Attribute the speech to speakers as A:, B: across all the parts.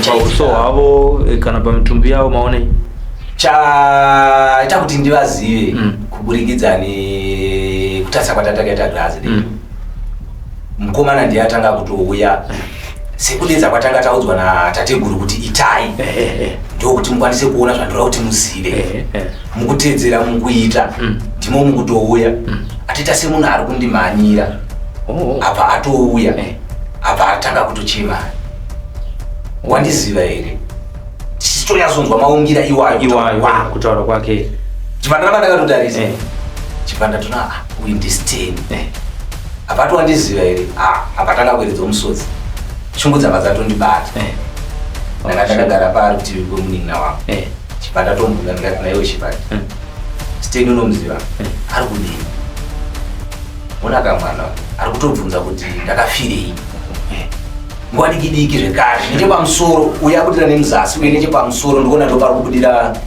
A: Pauso hwavo eh, kana pamitumbi yavo maonei?
B: Chaita kuti ndivazive kuburikidza nekutarisa kwatatakaita glazi Mukomana ndiye atanga kutouya sekudedza kwatanga taudzwa natateguru kuti itai ndokuti mukwanise kuona zvandoda kuti muzive. Mukuteedzera mukuita ndimo mukutouya atoita semunhu ari kundimhanyira. Apa atouya apa atanga kutochema, wandiziva here? Tichitonyazonzwa maungira iwayo.
A: Iwayo kutaura kwake.
B: Chibva ndaramba ndakatotarisa. Chibva ndatona, ah, uyu ndiSteni. Apa atowandiziva here? Ah, apa tanga kueredza musodzi, shungu dzabva dzatondibata. Ndanga ndakagara parutivi kwemunin'ina wangu. Chibva ndatombunza ndikati, naiwe Chibati, Steni unomuziva? Ari kudii? Ona kamwana ari kutobvunza kuti ndakafirei. Nguva diki diki zvekare nechepamusoro, uyo abudira nemuzasi, uye nechepamusoro ndikuona ndopari kubudira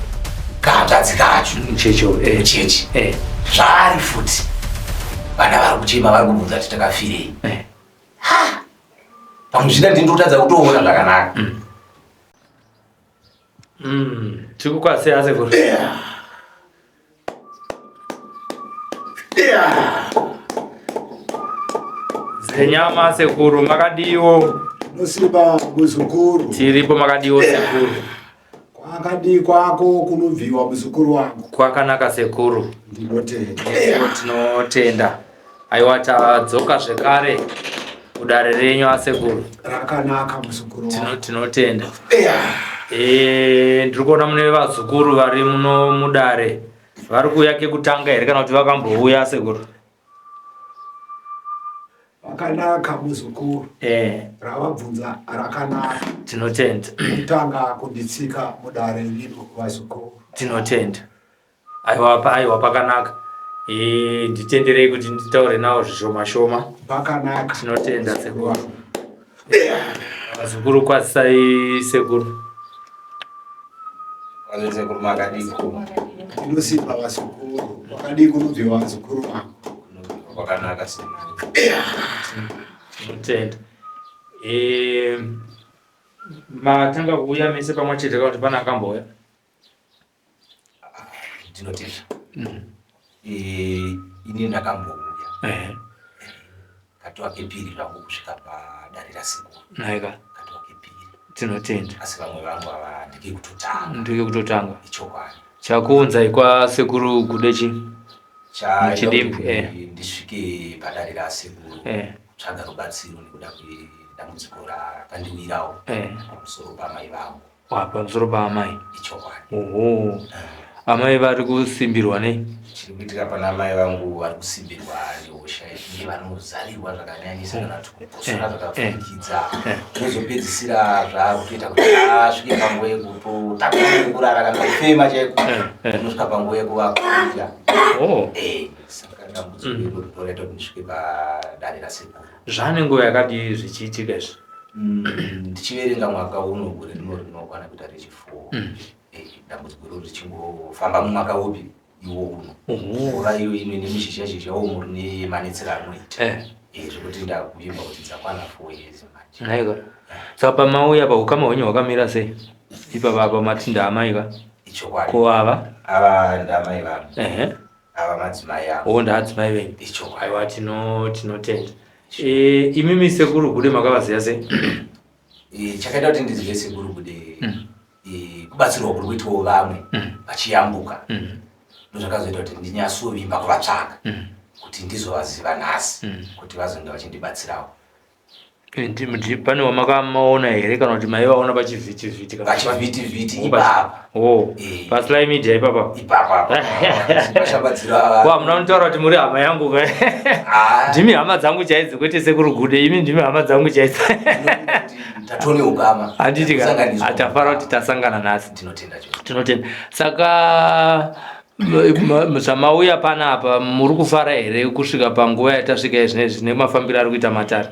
B: kahanzvadzi kacho.
A: Mucheche.
B: Mucheche. Zvaari futi vana vari kuchema, vari kubvunza kuti takafirei. Pamwe zvida ndini ndikutadza kutoona zvakanaka.
A: Tiri kukwazisei asekuru. Zenyama sekuru, makadiwo?
C: Nosimba muzukuru.
A: Tiripo, makadiwo sekuru?
C: Kwakadii kwako kunobviwa muzukuru wangu?
A: Kwakanaka sekuru.
C: Ndinotenda.
A: Nesuwo tinotenda. Aiwa, tadzoka zvekare kudare renyu asekuru.
C: Rakanaka muzukuru wangu.
A: Tinotenda. Ndiri kuona mune vazukuru vari muno mudare. Vari kuuya kekutanga here kana kuti vakambouya sekuru?
C: Vakanaka muzukuru. Ravabvunza rakanaka.
A: Tinotenda.
C: Kutanga kunditsika mudare rino vazukuru.
A: Tinotenda. Aiwa, aiwa, pakanaka. Nditenderei kuti nditaure nawo zvishoma shoma.
C: Pakanaka.
A: Tinotenda sekuru. Vazukuru, kwazisai sekuru.
B: Sekuru, makadiko?
C: Ndinosimba vazukuru. Wakadii kunobviwa vazukuru vangu?
B: Kwakanaka sekuru.
A: Tinotenda. Matanga kuuya mese pamwe chete kana kuti pane akambouya?
B: Ndinotenda. Ini ndakambouya katova kepiri zvangu kusvika padare rasekuru.
A: Naika.
B: Katova kepiri.
A: Tinotenda.
B: Asi vamwe vangu ava ndike kutotanga.
A: Ndike kutotanga.
B: Ichokwadi.
A: Chakuunzai kwasekuru Gude chi?
B: Chaita
A: Muchidimbu,
B: kuti ndisvike padare rasekuru kutsvaga rubatsiro nekuda kwedambudziko rakandiwirawo pamusoro pamai vangu.
A: Wa, pamusoro paamai.
B: Ichokwadi.
A: Oho. Amai vari kusimbirwa nei?
B: Chiri kuitika pana amai vangu, vari kusimbirwa nehosha yekunge vanozarirwa zvakanyanyisa kana kuti kukosora zvakapfurikidza, zvinozopedzisira zvakutoita kuti asvike panguva yekutotakura nekurara kana kufema chaiko, unosvika panguva yekuvakurira. Saka dambudziko iro rinoita kuti ndisvike padare rasekuru.
A: Zvane nguva yakadii zvichiitika izvi?
B: Ndichiverenga mwaka uno, gore rino rinokwana kuita rechi4. Dambudziko iro richingofamba mumwaka upi iwo uno. Nguva iyo ino ine mizhizha zhizha umu rine manetsero anoita. Zvekuti ndakuvimba kuti dzakwana 4 years manje.
A: Naika. Saka pamauya pa ukama hwenyu hwakamira sei? Ipapa apa mati ndaamai ka?
B: Ichokwadi.
A: Ko ava?
B: Ava ndamai vangu. Ava madzimai avo.
A: Oh, ndaadzimai venyu.
B: Ichokwadi.
A: Aiwa, tinotenda. Imimi sekuru Gude makavaziva sei?
B: Chakaita kuti ndizive sekuru Gude, kubatsirwa kuri kuitwawo vamwe vachiyambuka, ndozvakazoita kuti ndinyatsovimba kuvatsvaga kuti ndizovaziva nhasi kuti vazonge vachindibatsirawo.
A: Pane wamakamaona here kana kuti maivaona pachivhitivhiti?
B: Pachivhitivhiti ipapa.
A: Oh, paSly Media ipapa.
B: Ipapa.
A: Kwa muna kutaura kuti muri hama yangu ka? Ndimi hama dzangu chaidzo, kwete sekuru Gude, imi ndimi hama dzangu chaidzo.
B: Tatone ukama.
A: Handiti ka?
B: Kusanganiswa.
A: Atafara kuti tasangana nhasi.
B: Tinotenda chose.
A: Tinotenda. Saka zvamauya panapa, muri kufara here kusvika panguva yatasvika izvinezvi nemafambiro ari kuita matare?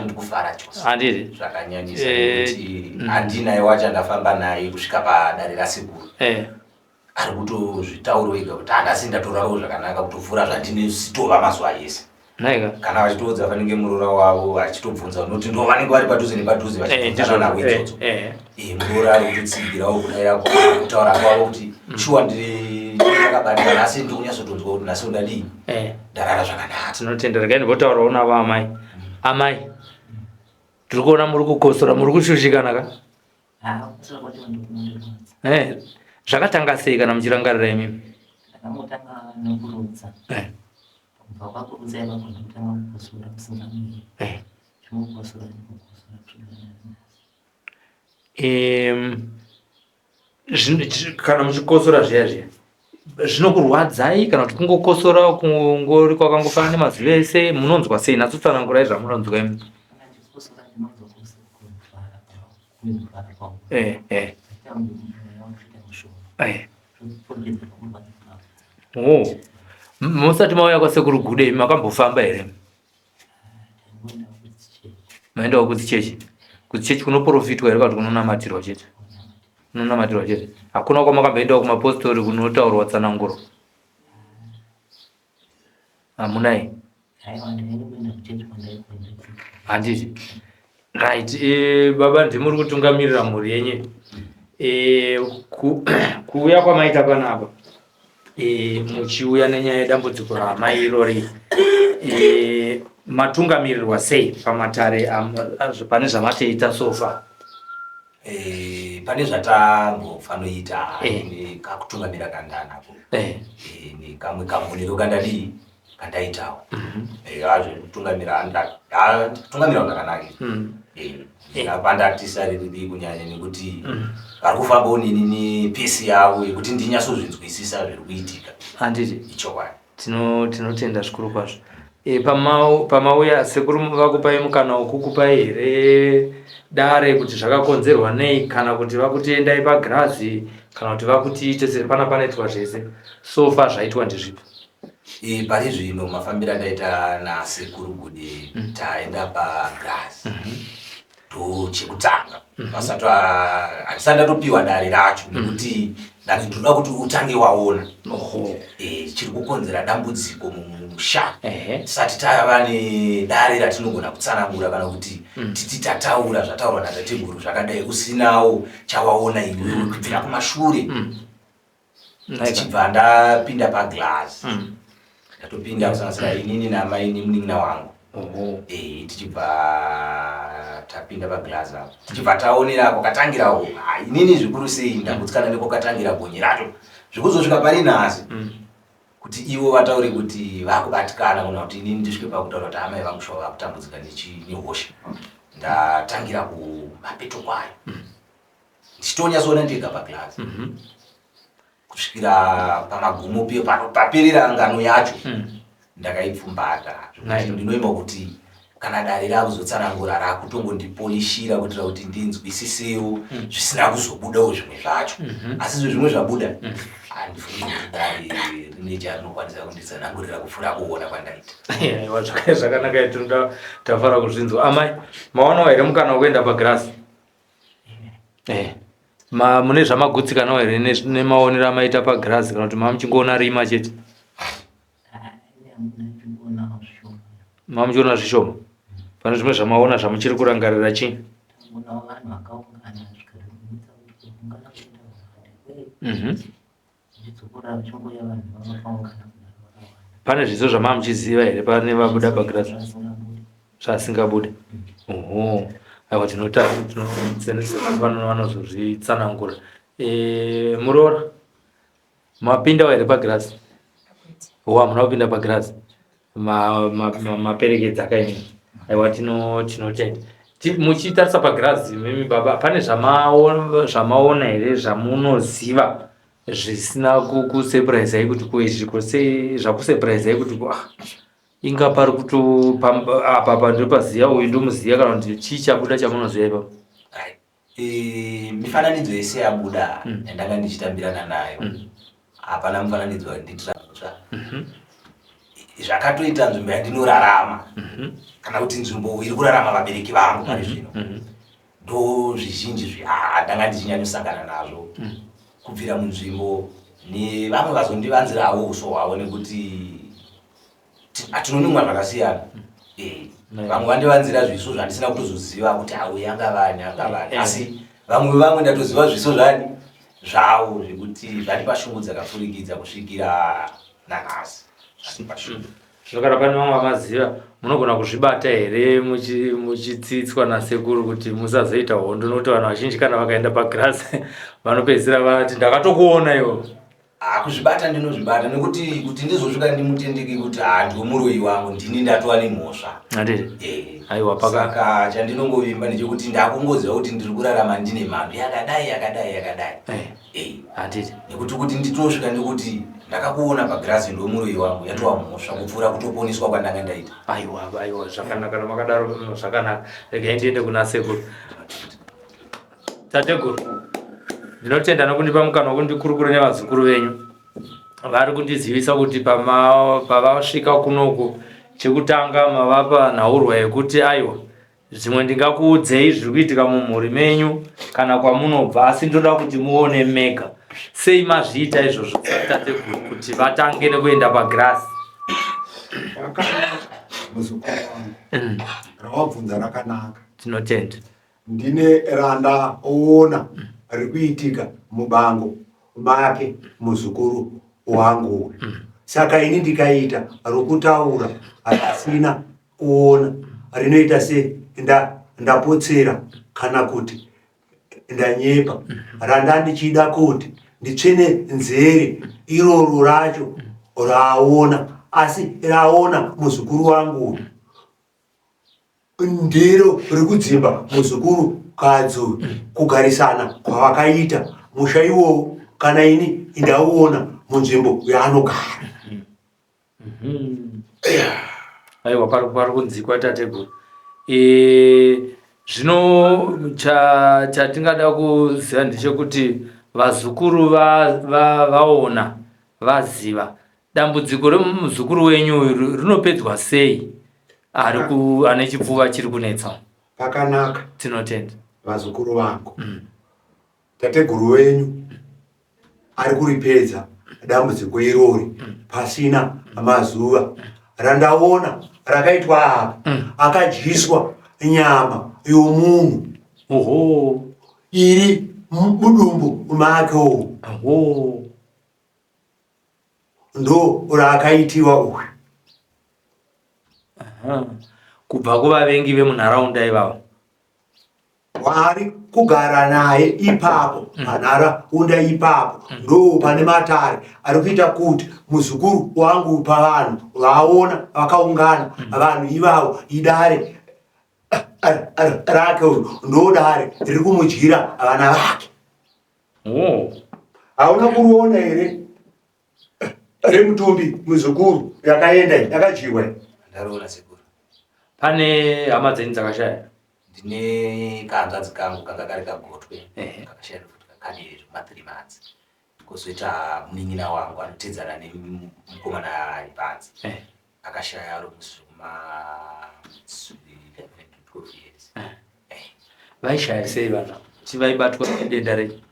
B: Ndikufara chose.
A: Handiti?
B: Zvakanyanyisa, nekuti handinaye wacho andafamba naye kusvika padare rasekuru. Ari kutozvitaurawo ega kuti handasi ndatorarawo zvakanaka kutopfuura zvandinositova mazuva ese.
A: Nhaika.
B: Kana vachitoudza vanenge muroora wavo vachitobvunza unoti ndo vanenge vari padhuze nepadhuze vachibvunzana navo idzodzo. Muroora ari kutotsigirawo kudaira kutaura kwavo kuti shuwa ndiri ndakabatikana asi ndiri kunyatsotonzwa kuti nhasi ndadii ndarara zvakanaka.
A: Tinotenda, regai ndimbotaurawo navo amai. Amai, tiri kuona muri kukosora, muri kushushikana ka? Zvakatanga sei kana muchirangarira imimi?
D: Ndakangotanga nekurutsa. Kubva kwakurutsa ipapo ndakutanga kukosora kusingamiri. Chimukosora nekukosora kusvika nhasi.
A: Kana muchikosora zviya zviya zvinokurwadzai kana kuti kungokosora kungori kwakangofanana nemazuva ese munonzwa sei? Natsotsanangurai zvamunonzwa imi.
D: Kana ndichikosora ndinonzwa kurwara kwangu.
A: Oh. Musati mauya kwasekuru Gude imi makambofamba here? Maendawo kudzichechi? Kudzichechi kunoprofitwa here kana kuti kunonamatirwa chete? Kunonamatirwa chete. Hakuna kwamakamboendawo kumapostori kunotaurwa tsananguro? Hamunai? Handiti? Right, baba ndimuri kutungamirira mhuri yenyu. Kuuya kwamaita panapa muchiuya nenyaya yedambudziko raamai irori, matungamirirwa sei pamatare pane zvamatoita so far?
B: Pane zvatambofanoita nekakutungamira kandanako nekamwe kamonero kandadii kandaitawo. Hazvekutungamira tungamira zvakanaka. Pandatisariri kunyanya nekuti vari kufambawo neni nepesi yavo yekuti ndinyatsozvinzwisisa zviri kuitika.
A: Handiti?
B: Ichokwadi.
A: Tinotenda zvikuru kwazvo. Pamauya sekuru vakupai mukana wekukupai here dare kuti zvakakonzerwa nei, kana kuti vakuti endai pagirazi, kana kuti vakuti ite sei? Pana panoitwa zvese. So far zvaitwa ndezvipi?
B: Pari zvino mafambiro andaita nasekuru Gude, taenda pagirazi ndochekutanga. Vasati handisati ndatopiwa dare racho nekuti ndati ndinoda kuti utange waona chiri kukonzera dambudziko mumusha tisati tava nedare ratinogona kutsanangura kana kuti titi tataura zvataurwa natateguru zvakadai usinawo chawaona iwewe kubvira kumashure. Tichibva ndapinda paglass, ndatopinda kusanganisira inini namai nemunin'ina wangu. Tichibva tapinda paglass apo, tichibva taonera kwakatangirawo. Inini zvikuru sei ndagutsikana nekwakatangira gonye racho zvikuzosvika pari nhasi, kuti ivo vataure kuti vakubatikana kana kuti inini ndisvike pakutaura kuti amai vangu shuwa vakutambudzika nehosha. Ndatangira kumapeto kwayo ndichitonyatsoona ndega paglass kusvikira pamagumo piyo paperera ngano yacho. Ndakaipfumbata zvekuti ndinoimba kuti kana dare rakuzotsanangura rakutongondipolishira kuitira kuti ndinzwisisewo zvisina kuzobudawo zvimwe zvacho. Asi izvo zvimwe zvabuda handifungi kuti dare rine charinokwanisa kunditsanangurira kupfuura kuona kwandaita.
A: Aiwa, zvakanaka, tinoda tafara kuzvinzwa. Amai, maonawo here mukana wekuenda pagirasi? Mune zvamagutsikanawo here nemaonero amaita pagirazi, kana kuti mamuchingoona rima chete? Mamuchiona zvishoma. Pane zvimwe zvamaona zvamuchiri kurangarira chii? Pane zvizo zvamamuchiziva here pane vabuda pagirazi zvasingabude? Oho, aiwa, vanozozvitsanangura. Muroora, mapindawo here pagirazi? Ho, hamuna kupinda pagirazi, maperekedza akaimini. Aiwa, tinotenda. Muchitarisa pagirazi mimi baba, pane zvamaona here zvamunoziva zvisina kusurprisai kuti ko izvi kose zvakusurprisai kuti ah, inga pari kuto apa pa ndopaziya uyu ndomuziya, kana kuti chii chabuda chamunoziva ipapo?
B: Mifananidzo yese yabuda yandanga ndichitambirana nayo, hapana mufananidzo wanditira mutsva. Zvakatoita nzvimbo yandinorarama kana kuti nzvimbo iri kurarama vabereki vangu pari zvino ndo zvizhinji ndanga ndichinyanyosangana nazvo kubvira munzvimbo, nevamwe vazondivanzirawo uso hwavo nekuti Hatinonumwa zvakasiyana. Vamwe vandivanzira zviso zvandisina kutozoziva kuti auye angavani angavani, asi vamwe vamwe ndatoziva zviso zvani zvavo zvekuti zvandipa shungu dzakapfurikidza kusvikira nanhasi, zvandipa shungu.
A: Zvino kana pane vamwe vamaziva, munogona kuzvibata here muchitsitswa nasekuru kuti musazoita hondo? Nokuti vanhu vazhinji kana vakaenda pagirasi vanopedzisira vati ndakatokuona iwo.
B: Ah, kuzvibata ndinozvibata, nekuti kuti ndizosvika ndimutendeke kuti ha ndiwo muroyi wangu, ndini ndatova nemhosva.
A: Handiti?
B: Eh.
A: Aiwa, paka
B: Saka chandinongovimba ndechekuti ndakungoziva kuti ndiri kurarama ndine mhandu yakadai yakadai yakadai.
A: Handiti?
B: Nekuti kuti nditosvika ndikuti ndakakuona pagirazi, ndo muroyi wangu, yatova mhosva kupfuura kutoponeswa kwandanga ndaita.
A: Aiwa, aiwa, zvakanaka. Kana makadaro zvakanaka. Regai ndiende kuna sekuru. Tateguru, ndinotenda nokundipa mukana wekuti ndikurukure nevazukuru venyu. Vari kundizivisa kuti pavasvika kunoku, chekutanga mavapa nhaurwa yekuti aiwa, zvimwe ndingakuudzei zviri kuitika mumhuri menyu kana kwamunobva, asi ndoda kuti muone mega. Sei mazviita izvozvo, tateguru, kuti vatange nekuenda pagirasi?
C: Rakanaka, muzukuru wangu. Rawabvunza rakanaka.
A: Tinotenda.
C: Ndine randaona riri kuitika mubango make muzukuru wangu uyu. Saka ini ndikaita rokutaura rasina kuona, rinoita se ndapotsera kana kuti ndanyepa. Randa ndichida kuti nditsvene nzere iroro racho raona, asi raona muzukuru wangu uyu ndiro rekudzimba muzukuru kadzi uyu, kugarisana kwavakaita musha iwowo, kana ini ndauona munzvimbo yaanogara.
A: Aiwa, pari kunzikwa, tateguru. Zvino chatingada kuziva ndechekuti vazukuru vaona, vaziva dambudziko remuzukuru wenyu uyu rinopedzwa sei, ari ane chipfuva chiri kunetsa?
C: Pakanaka.
A: Tinotenda.
C: Vazukuru vangu, tateguru wenyu ari kuripedza dambudziko irori pasina mazuva. Randaona rakaitwa apa, akadyiswa nyama yomunhu iri mudumbu make umu. Ndo raakaitiwa uyu.
A: Kubva kuvavengi vemunharaunda ivavo?
C: Waari kugara naye ipapo panharaunda ipapo, ndo pane matare ari kuita kuti muzukuru wangu pavanhu vaona vakaungana vanhu ivavo, idare rake uyu, ndo dare riri kumudyira vana vake. Hauna kuriona here remutumbi muzukuru yakaenda iyi, yakadyiwa iyi?
B: Ndariona, sekuru.
A: Pane hama dzenyu dzakashaya?
B: Ndine kahanzvadzi kangu kanga kari kagotwe, kakashaya futi kakadiri zvema 3 months. Kwozoita munin'ina wangu anotedzana nemukomana ari panze, akashaya ari musi zvekuma 11 to 12 years.
A: Vaishaya sei vanhu? Kuti vaibatwa nedenda rei?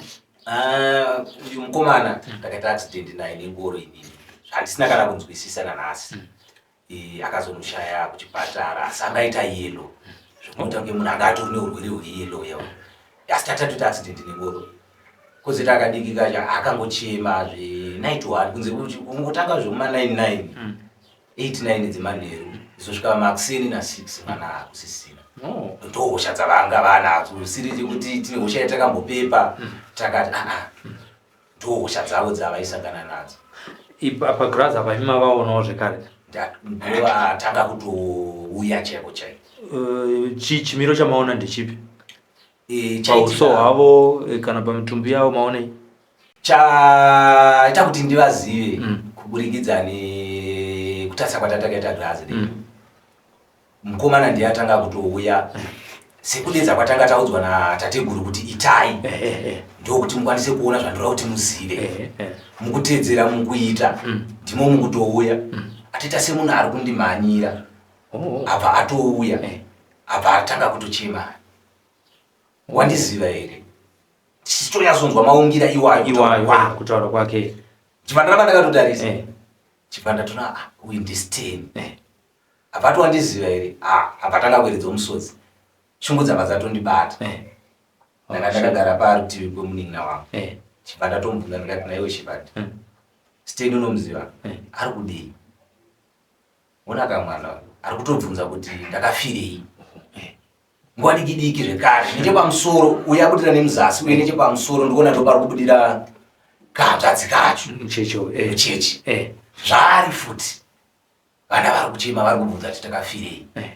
B: Ah, uyu mukomana ndakaita accident naye nengoro inini, zvandisina kana kunzwisisa nanhasi. Akazonoshaya kuchipatara, asi angaita yellow zvekuita kunge munhu anga atori neurwere hweyellow yawo, asi tatatoita accident nengoro. Kozoita akadiki kacho akangochema zve 91 kunze kungotanga zvekuma 99 89 dzemanheru, izosvika makuseni na6 mwana akusisina. Ndo hosha dzavanga vanadzo, siri chekuti tine hosha yatakambopepa takati aa, ndo hosha dzavo dzavaisangana nadzo.
A: Pagirazi apa imi mavaonawo zvekare?
B: Ndoatanga kutouya chaiko chaiko.
A: Chimiro chamaona ndechipi? Pauso hwavo kana pamitumbi yavo maonei?
B: Chaita kuti ndivazive kuburikidza nekutarisa kwatatakaita girazi, mukomana ndiye atanga kutouya sekudedza kwatanga taudzwa natateguru kuti itai ndokuti mukwanise kuona zvandoda kuti muzive. Mukuteedzera mukuita ndimo mukutouya atoita semunhu ari kundimhanyira. Abva atouya, abva atanga kutochema, "Wandiziva here?" Tichitonyazonzwa maungira iwayo.
A: Iwayo kutaura kwake.
B: Chibva ndaramba ndakatotarisa. Chibva ndatona, ah, uyu ndiStan. Havati wandiziva here? Ah, apa kueredza musodzi. Shungu dzabva dzatondibata.
A: Eh.
B: Ndanga ndakagara parutivi kwemunin'ina wangu.
A: Eh.
B: Chibva ndatomubvunza ndikati naiwe Chibati. Steni unomuziva? Ari kudii? Ona kamwana ari kutobvunza kuti ndakafirei. Nguva diki diki zvekare nechepamusoro uye abudira nemuzasi uye nechepamusoro ndikuona ndopari kubudira kahanzvadzi kacho.
A: Mucheche uyu, eh.
B: Mucheche.
A: Eh.
B: Zvaari futi. Vana vari kuchema vari kubvunza kuti takafirei.
A: Eh.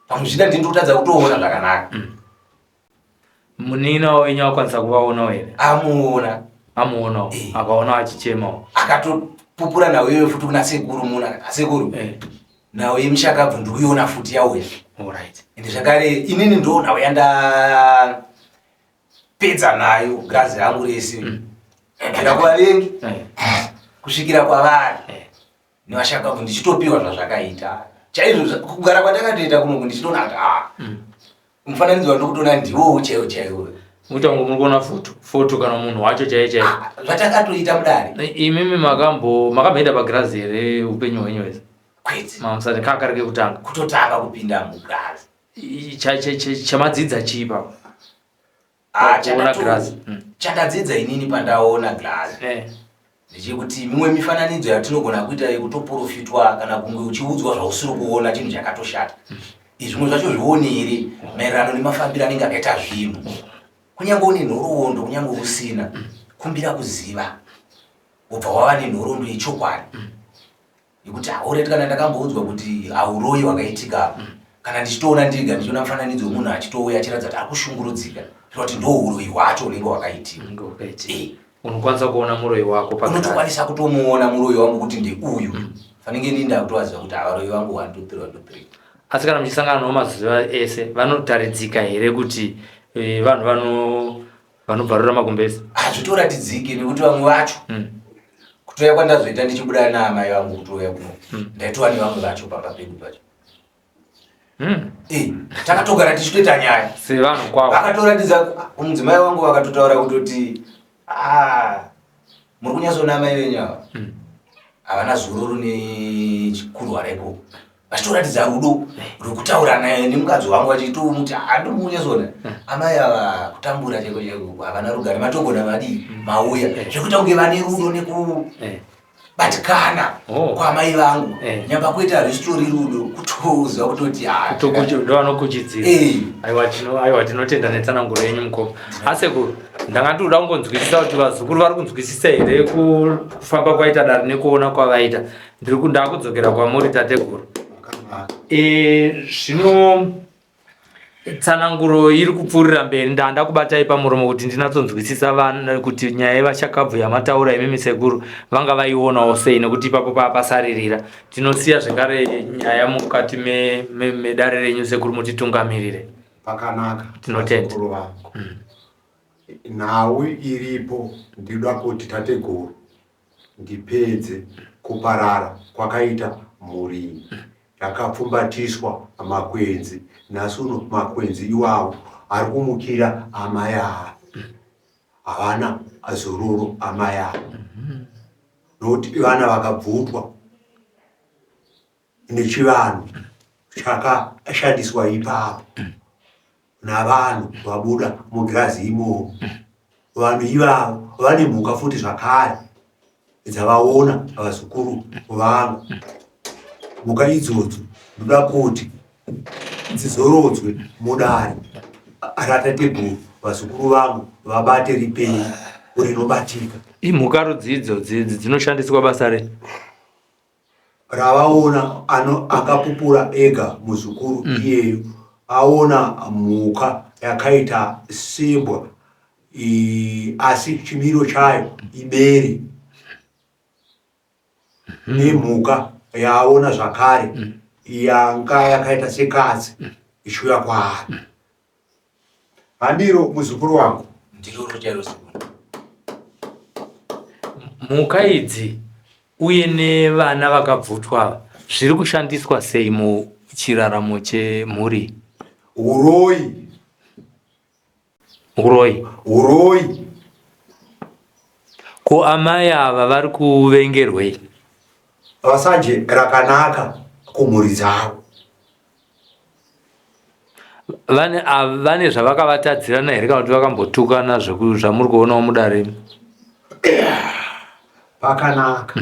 B: Pamwe zvichida ndini ndikutadza kutoona zvakanaka.
A: Munin'ina wenyu akwanisa kuvaonawo here?
B: Amuona.
A: Amuonawo.
B: Eh.
A: Akaona achichemawo.
B: Akatopupura nhau iyoyo futi kuna sekuru muna sekuru.
A: Eh.
B: Nhau yemushakabvu ndikuiona futi yauya.
A: Alright.
B: Ende zvakare inini ndo nhau yandapedza nayo girazi rangu rese. Kubvira kuvavengi
A: Eh.
B: kusvikira kwavari.
A: Eh.
B: Nevashakabvu ndichitopiwa zvazvakaita. Chaizvo kugara kwandakatoita kunoku ndichitoona kuti ah. Mufananidzo wandikutoona ndiwowo chaiwo chaiwo.
A: Mutango muri kuona foto, foto kana munhu wacho chaiye chaiye.
B: Ah, zvatakatoita mudare.
A: Imimi makambo makamboenda pagirazi here upenyu hwenyu hwese?
B: Kwete.
A: Mamusati kakari kekutanga.
B: Kutotanga kupinda mugirazi.
A: Chamadzidza chii ipapo?
B: Ah,
A: Kuona girazi.
B: Chandadzidza inini pandaona girazi.
A: Eh.
B: Ndechekuti mimwe mifananidzo yatinogona kuita yekutoprofitwa kana kunge uchiudzwa zvausiri kuona chinhu chakatoshata. Zvimwe zvacho zvionere maererano nemafambiro anenge akaita zvinhu. Kunyange une nhoroondo, kunyange usina, kumbira kuziva. Wobva wava nenhoroondo yechokwadi. Yekuti haureti kana ndakamboudzwa kuti hauroyi wakaitika. Kana ndichitoona ndega ndichiona mufananidzo wemunhu achitouya achiratidza kuti ari kushungurudzika. Zvireva kuti ndo uroyi hwacho unenge wakaitika.
A: Unenge wakaitika. Unokwanisa kuona muroyi wako pagirazi.
B: Unotokwanisa kutomuona muroyi wangu kuti ndeuyu. Fanenge inini ndakutovaziva kuti avaroyi vangu 1 2 3 1 2 3.
A: Asi kana muchisangana navo mazuva ese vanotaridzika here kuti vanhu vanobvarura magumbezi?
B: Hazvitoratidziki nekuti vamwe vacho kutouya kwandazoita ndichibuda naamai vangu kutouya kuno. Ndaitova nevamwe vacho pamba pedu pacho. Takatogara tichitoita nyaya.
A: Sevanhu kwavo.
B: Vakatoratidza mudzimai wangu vakatotaura kutoti muri kunyatsoona amai venyu ava. Havana zororo nechikurwara ikoko. Vachitoratidza rudo rwekutaura naye nemukadzi wangu vachitomuti handiri kunyatsoona. Amai ava kutambura chaiko chaiko havana rugare matogona vadii mauya. Zvekuita kunge vane rudo nekubatikana kwamai vangu. Nyamba kuita risitori rudo kutoziva kutoti
A: Ndo vanokuchidzira. Aiwa, aiwa tinotenda netsananguro yenyu mukoma. Asekuru, ndanga ndinoda kungonzwisisa kuti vazukuru vari kunzwisisa here kufamba kwaita dare nekuona kwavaita. Ndiri ndakudzokera kwamuri tateguru. Zvino tsananguro iri kupfuurira mberi, ndanda kubatai pamuromo kuti ndinatsonzwisisa vana kuti nyaya yevashakabvu yamataura imimi sekuru vanga vaionawo sei, nekuti ipapo papasaririra. Tinosiya zvekare nyaya mukati medare renyu sekuru, mutitungamirire.
C: Pakanaka.
A: Tinotenda.
C: Vazukuru vangu. Nhau iripo ndinoda kuti tateguru ndipedze kuparara kwakaita mhuri yakapfumbatiswa makwenzi. Nhasi uno makwenzi iwawo ari kumukira amai ava. Havana zororo amai ava. Nokuti vana vakabvutwa nechivanhu chakashandiswa ipapo navanhu vabuda mugirazi imomo. Vanhu ivavo vane mhuka futi zvakare dzavaona vazukuru vangu. Mhuka idzodzo ndoda kuti dzizorodzwe mudare ratateguru, vazukuru vangu vabate ripenyu rinobatika.
A: Imhuka rudzi idzodzi idzi dzinoshandiswa basa rei?
C: Ravaona akapupura ega muzukuru iyeyu aona mhuka yakaita sembwa asi chimiro chayo ibere. Nemhuka yaaona zvakare yanga yakaita sekatsi ichiuya kwaari. Handiro muzukuru wangu.
B: Ndiroro chairo sekuru.
A: Mhuka idzi uye nevana vakabvutwa ava zviri kushandiswa sei muchiraramo chemhuri?
C: Uroyi.
A: Uroyi.
C: Uroyi.
A: Ko amai ava vari kuvengerwei?
C: Vasaje rakanaka. kumhuri dzavo.
A: Vane vane zvavakavatadzirana here kana kuti vakambotukana zvamuri kuonawo mudare?
C: Pakanaka.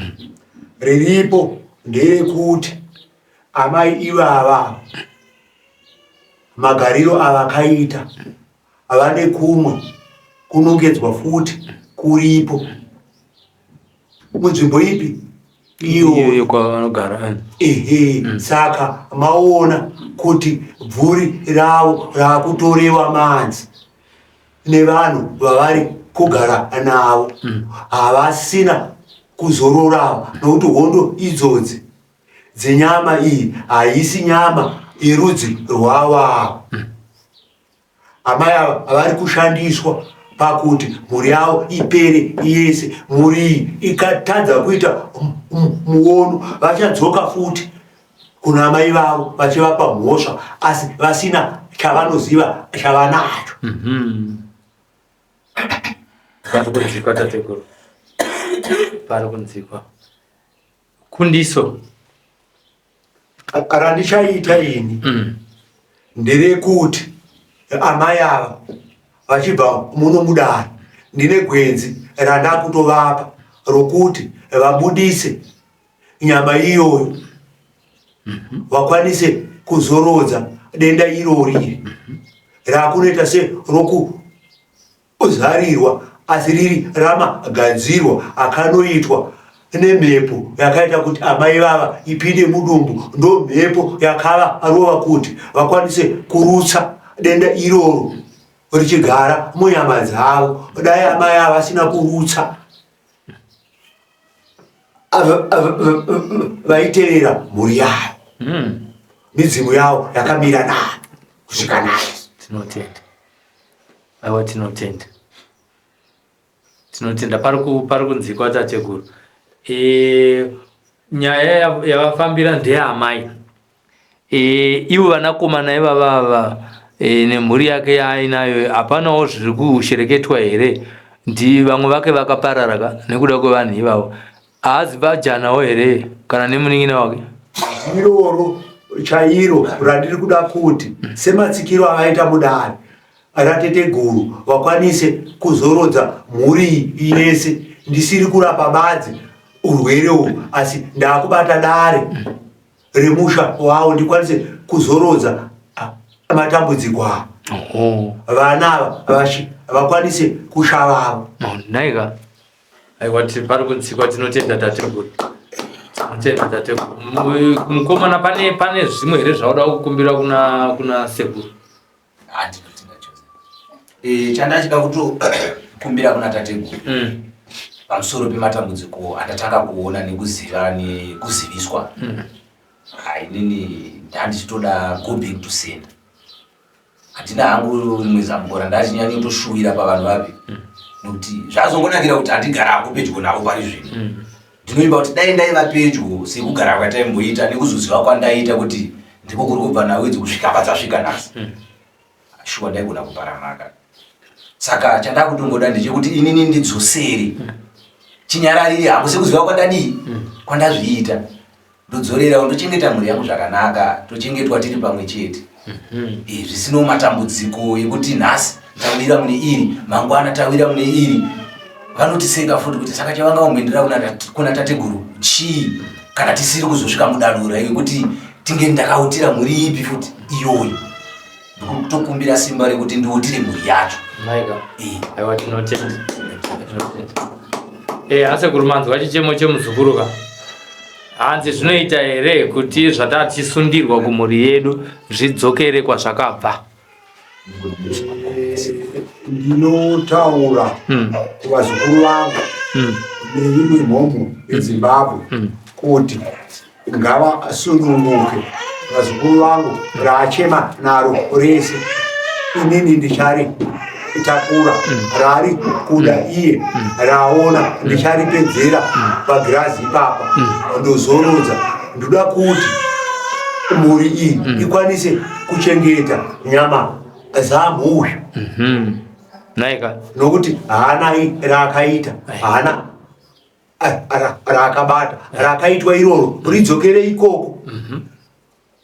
C: Riripo nderekuti amai ivava magariro avakaita vane kumwe kunongedzwa futi kuripo munzvimbo ipi
A: iyoyo kwavanogara.
C: Ehe, saka maona kuti bvuri ravo rakutorewa manzi nevanhu vavari kugara navo havasina kuzororava nokuti hondo idzodzi dzenyama iyi haisi nyama yerudzi rwavavo. Amai ava vari kushandiswa pakuti mhuri yavo ipere yese. Mhuri iyi ikatadza kuita muono vachadzoka futi kuna amai vavo vachivapa mhosva asi vasina chavanoziva chavanacho.
A: Pari kunzikwa tateguru. Pari kunzikwa. Kundiso.
C: Randichaita ini nderekuti amai ava vachibva muno mudare ndine gwenzi randakutovapa rokuti vabudise nyama iyoyo vakwanise kuzorodza denda irori iri rakunoita seroku Kuzarirwa asi riri ramagadzirwa akanoitwa nemhepo yakaita kuti amai vava ipinde mudumbu ndomhepo yakava rova kuti vakwanise kurutsa denda iroro richigara munyama dzavo. Dai amai ava vasina kurutsa vaitevera mhuri yavo midzimu yavo yakamira nayo kusvika nhasi.
A: Tinotenda. Aiwa tinotenda. Tinotenda pari pari kunzikwa tateguru. E, nyaya yavafambira ndeyaamai. E, ivo vanakomana ivava ava e, nemhuri yake yaainayo hapanawo zviri kushereketwa here? Ndi vamwe vake vakaparara ka nekuda kwevanhu ivavo. Haazi bajanawo here kana nemunin'ina wake?
C: Iroro chairo randiri kuda kuti sematsikiro avaita mudare rateteguru vakwanise kuzorodza mhuri iyi yese ndisiri kurapa badzi urwere uhu asi ndakubata dare remusha wawo ndikwanise kuzorodza matambudziko ava vana ava vakwanise kushavavo.
A: Nhaika. Aiwa tiri pari kunzikwa tinotenda tateguru. Tinotenda tateguru. Mukomana pane pane zvimwe here zvauda kukumbira kuna kuna sekuru?
B: Handinotenda chose. Eh, chandachida kutokumbira kuna tateguru. Pamusoro pematambudziko andatanga kuona nekuziva nekuziviswa. Inini ndandichitoda go back to sender. Handina hangu rimwe zambuko randachinyanya kutoshuwira pavanhu vapi nekuti zvazongonakira kuti handigara hangu pedyo navo pari zvino. Ndinoimba kuti dai ndaiva pedyo sekugara kwataimboita nekuzoziva kwandaita kuti ndiko kuri kubva nhau idzi kusvika padzasvika nhasi. Shuwa ndaigona kupara mhaka. Saka chandakutongoda ndechekuti inini ndidzosere chinyararire hangu sekuziva kwandadii kwandazviita. Ndodzorera ndochengeta mhuri yangu zvakanaka, tochengetwa tiri pamwe chete. Zvisino matambudziko ekuti nhasi tawira mune iri, mangwana tawira mune iri. Vanotiseka futi kuti saka chavanga vamboendera kuna tateguru chii kana tisiri kuzosvika mudanho rekuti tinge ndakautira mhuri ipi futi iyoyo. Ndikutokumbira simba rekuti ndiutire mhuri yacho.
A: Maika. Aiwa tinotenda. Asekuru manzwa chichemo chemuzukuru ka? Hanzi zvinoita here kuti zvatatisundirwa kumhuri yedu zvidzokere kwazvakabva?
C: Ndinotaura kuvazukuru vangu neimwe mhomho yeZimbabwe kuti ngavasununguke vazukuru vangu raachema naro rese inini ndichari takura raari kuda iye raona ndicharipedzera pagirazi ipapa ndozorodza. Ndoda kuti mhuri iyi ikwanise kuchengeta nyama dzamhuyu.
A: Naika.
C: Nokuti haana raakaita, haana raakabata, rakaitwa iroro ridzokere ikoko.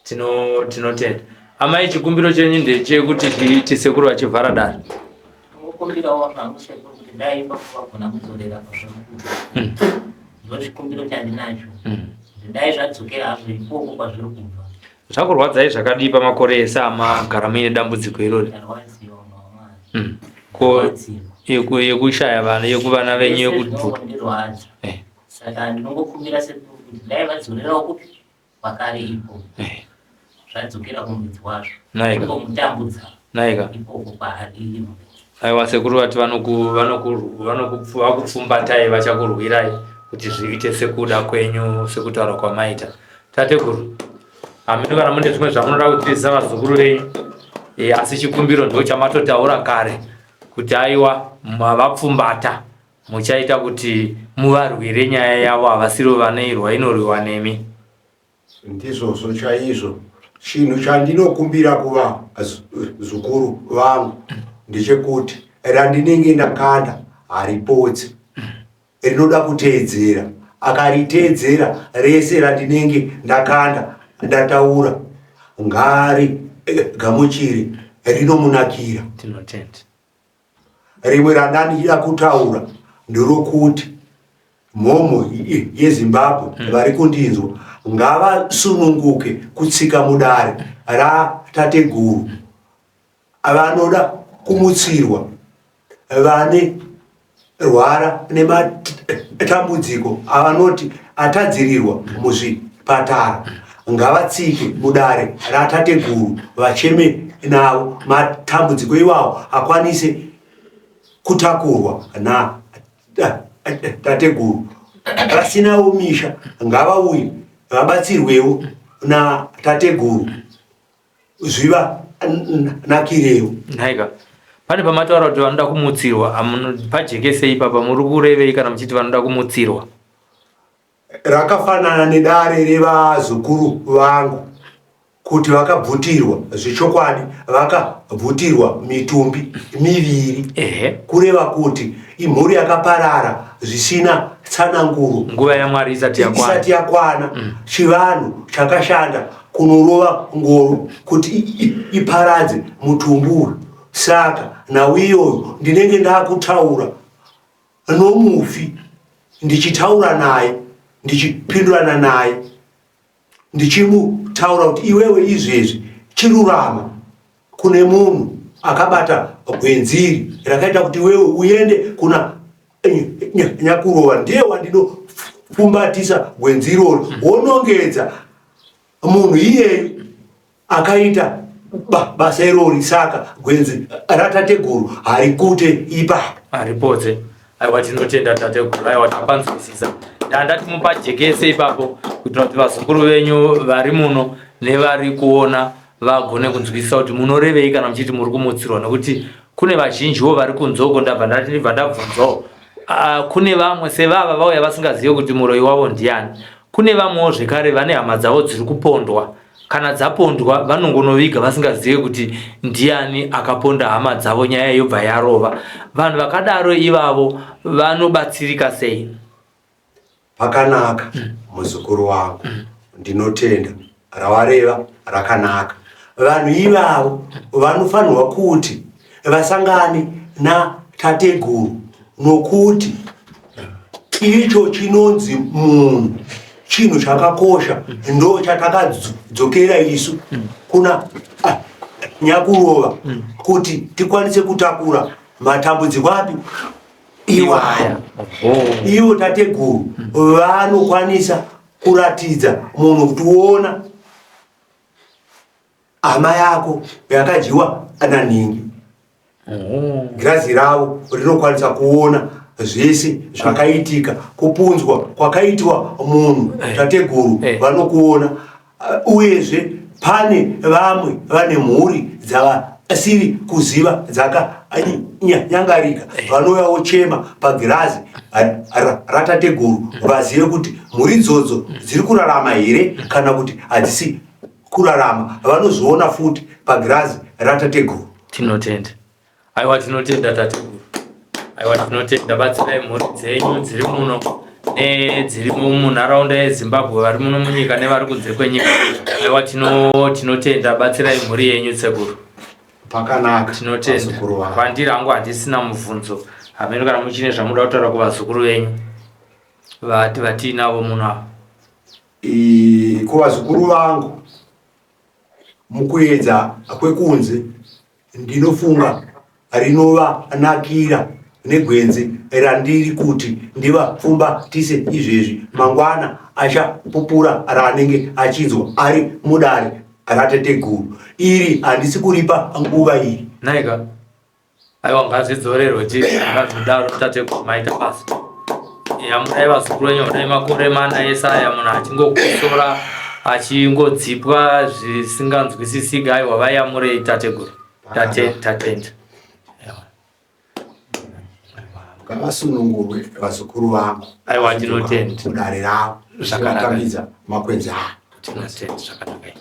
A: Tino tinotenda. Amai chikumbiro chenyu ndechekuti tiiti sekuru vachivhara dare.
D: Ndinokumbirawo zvangu sekuru kuti dai ipapo vagona kudzorera pazviri kubva. Ndochikumbiro chandinacho. Kuti dai zvadzokera hazvo ikoko kwazviri kubva.
A: Zvakurwadzai zvakadii pamakore ese amagara muine dambudziko irori?
D: Ndarwadziwa mama.
A: Ko
D: Ndarwadziwa.
A: yeku yekushaya vana yekuvana venyu
D: Zvese
A: yekubvuta.
D: zvinongondirwadza.
A: Eh.
D: Saka ndinongokumbira sekuru kuti dai vadzorerawo kupi kwakare ipo.
A: Eh.
D: Zvadzokera kumudzi wazvo.
A: Naika.
D: Kungomutambudza
A: Naika.
D: ikoko kwaari iye mudzi.
A: Aiwa sekuru vati vanoku vanoku vanoku vakupfumbatai vachakurwirai kuti zviite sekuda kwenyu sekutaura kwamaita. Tateguru hameno kana mune zvimwe zvamunoda kudzidzisa vazukuru venyu e, asi chikumbiro ndo chamatotaura kare kuti aiwa mavapfumbata muchaita kuti muvarwire nyaya yavo havasiro vanoirwa inorwiwa nemi.
C: Ndizvozvo chaizvo. Chinhu chandinokumbira kuvazukuru vangu ndechekuti randinenge ndakanda haripotsi, rinoda kuteedzera. Akariteedzera rese randinenge ndakanda ndataura ngari gamuchire rinomunakira.
A: Tinotenda.
C: Rimwe randandida kutaura nderokuti mhomho yeZimbabwe vari kundinzwa ngavasununguke kutsika mudare ratateguru vanoda kumutsirwa vane rwara nematambudziko avanoti atadzirirwa muzvipatara ngavatsike mudare ratateguru vacheme navo matambudziko iwawo akwanise kutakurwa natateguru vasinawo misha ngavauye vabatsirwewo natateguru zviva nakirewo.
A: Nhaika pane pamataura kuti vanoda kumutsirwa pajekesei ipapa muri kurevei kana muchiti vanoda kumutsirwa?
C: Rakafanana nedare revazukuru vangu kuti vakabvutirwa zvechokwadi, vakabvutirwa mitumbi miviri. Kureva kuti imhuri yakaparara zvisina tsananguro.
A: Nguva yaMwari isati yakwana.
C: Isati yakwana. Chivanhu chakashanda kunorova ngoro kuti iparadze mutumbi uyu. Saka nhau iyoyo ndinenge ndakutaura nomufi, ndichitaura naye, ndichipindurana naye, ndichimutaura kuti iwewe izvezvi chirurama kune munhu akabata gwenziri rakaita kuti iwewe uende kuna nyakurova, ndiye wandinofumbatisa gwenzi iroro, wonongedza munhu iyeyu akaita basa irori. Saka gwenzi ratateguru harikute ipapo.
A: Haripotse. Aiwa, tinotenda tateguru. Aiwa, tapanzwisisa. Ndandati mupajekese ipapo kuitira kuti vazukuru venyu vari muno nevari kuona vagone kunzwisisa kuti munorevei kana muchiti muri kumutsirwa, nekuti kune vazhinjiwo vari kunzoko. Ndabva ndati ndibva ndabvunzawo. Ah, kune vamwe sevava vauya vasingazive kuti muroyi wavo ndiani. Kune vamwewo zvekare vane hama dzavo dziri kupondwa. Kana dzapondwa vanongonoviga vasingazive kuti ndiani akaponda hama dzavo, nyaya yobva yarova. Vanhu vakadaro ivavo vanobatsirika sei?
C: Pakanaka, muzukuru wangu, ndinotenda rawareva rakanaka. Vanhu ivavo vanofanirwa kuti vasangane natateguru, nokuti icho chinonzi munhu chinhu chakakosha, ndo chatakadzokera isu kuna nyakurova kuti tikwanise kutakura matambudziko api iwaya. Ivo tateguru vanokwanisa kuratidza munhu kuti uona hama yako yakadyiwa nanhingi. Girazi ravo rinokwanisa kuona zvese zvakaitika, kupunzwa kwakaitwa munhu. Tateguru vanokuona. Uyezve pane vamwe vane mhuri dzavasiri kuziva dzakanyangarika, vanouyawo chema pagirazi ratateguru vazive kuti mhuri idzodzo dziri kurarama here kana kuti hadzisi kurarama. Vanozviona futi pagirazi ratateguru.
A: Tinotenda. Aiwa, tinotenda tateguru. Aiwa, tinotenda. Batsirai mhuri dzenyu dziri muno. nedziri munharaunda yeZimbabwe, vari muno munyika nevari kunze kwenyika. Aiwa, tinotenda, batsirai mhuri yenyu sekuru.
C: Pakanaka.
A: Tinotenda.
C: Vazukuru vangu.
A: Kwandiri hangu handisina mubvunzo. Hameno kana muchine zvamuda kutaura kuvazukuru venyu vati vatiinavo muno ava.
C: Kuvazukuru vangu, mukuedza kwekunze ndinofunga rinovanakira negwenzi randiri kuti ndivapfumbatise izvezvi. Mangwana achapupura raanenge achinzwa ari mudare rateteguru. Iri handisi kuripa nguva iyi.
A: Naika, aiwa, ngazvidzorerwe, ngazvidaro. Tateguru, maita basa. Yamurai vazukuru venyu. Dai makore mana ese aya munhu achingokosora, achingodzipwa zvisinganzwisisiki. Aiwa, vayamurei tateguru. Tatenda.
C: Ngavasunungurwe vazukuru vangu.
A: Aiwa, tinotenda.
C: Mudare ravo.
A: Zvakanaka.
C: Zvakanaka. Makwenzi aya.
A: Tinotenda, zvakanaka.